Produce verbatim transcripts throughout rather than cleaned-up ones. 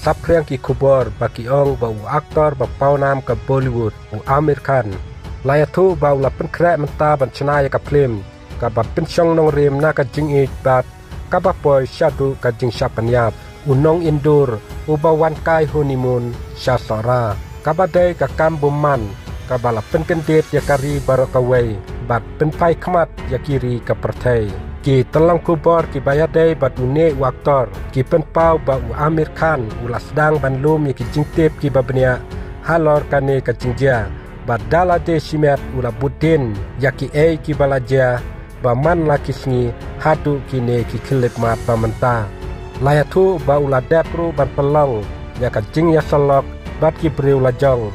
Saphriang ki khubor ba ki ong ba u aktor ba pawnam ka Bollywood, u Aamir Khan, la ïathuh ba u la pynkhreh mynta ban shna ïa ka phlim kaba pynshong nongrim na ka jingïeit bad kaba poi shaduh ka jingshah pynïap. U nongïalam uba wan kai honeymoon sha Sohra, kaba dei ka kam bymman kaba la pynkyndit ïa ka ri baroh kawei bad pynphai khmat ïa ki ri ka pyrthei. Ki tyllong khubor kiba ïadei bad une u aktor ki pynpaw ba u Aamir Khan u la sdang ban lum ïa ki jingtip kiba bniah halor kane ka jingjia bad da lade shimet u la bud dien ïa kiei kiba la jia ba man la ki sngi haduh kine ki khyllipmat ba mynta. La ïathuh ba u la dep ruh ban pynlong ïa ka jingïasyllok bad ki briew la jong.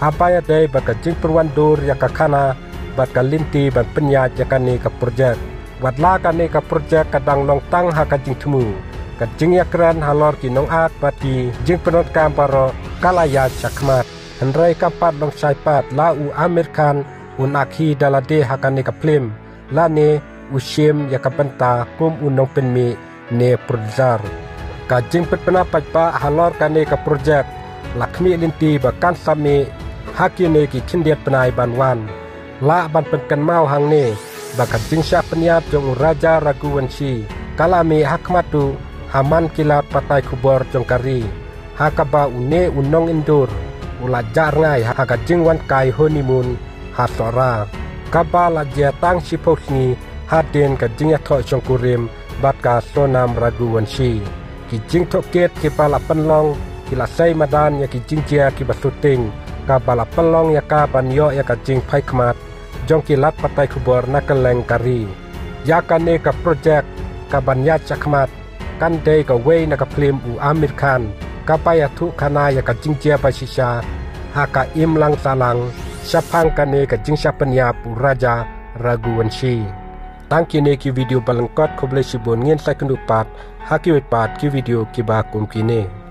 Haba ïadei bad ka jingpynwandur ïa ka khana bad ka lynti ban pynïaid ïa kane ka projek, wat la kane ka projek ka dang long tang ha ka jingthmu, ka jingïakren halor ki nongact bad ki jingpyndonkam baroh ka la ïaid shakhmat. Hynrei kam pat long shai pat la u Aamir Khan un act hi da lade ha kane ka phlim lane u shim ïa ka bynta kum u nongpynmih ne producer. Ka jingpynpaw paidbah halor kane ka projek la khmih lynti ba kan sa mih ha kine ki khyndiat bnai ban wan. Lah ban pynkynmaw hangne ba ka jingshah pynïap jong u Raja Raghuvanshi ka la mih ha khmat duh ha man ki lad pathai khubor jong ka ri, ha kaba une u nongïalam u la jah rngai ha ka jingwan kai honeymoon ha Sohra, kaba la jia tang shiphew sngi hadien ka jingïathoh shongkurim bad ka Sonam Raghuvanshi. Ki jingtohkit kiba la pynlong ki la sei madan ïa ki jingjia kiba shooting kaba la pynlong ïa ka ban ïoh ïa ka jingphai khmat jong ki lad pathai khubor na kylleng ka ri. Ïa kane ka projek kaban ïaid shakhmat kan dei kawei na ka phlim u Aamir Khan kaba ïathuh khana ïa ka jingjia ba shisha ha ka imlang sahlang shaphang kane ka jingshah pynïap u Raja Raghuvanshi. Tang kine ki video ba lyngkot, khublei shibun, ngin sa ïakynduh pat ha kiwei pat ki video kiba kum kine.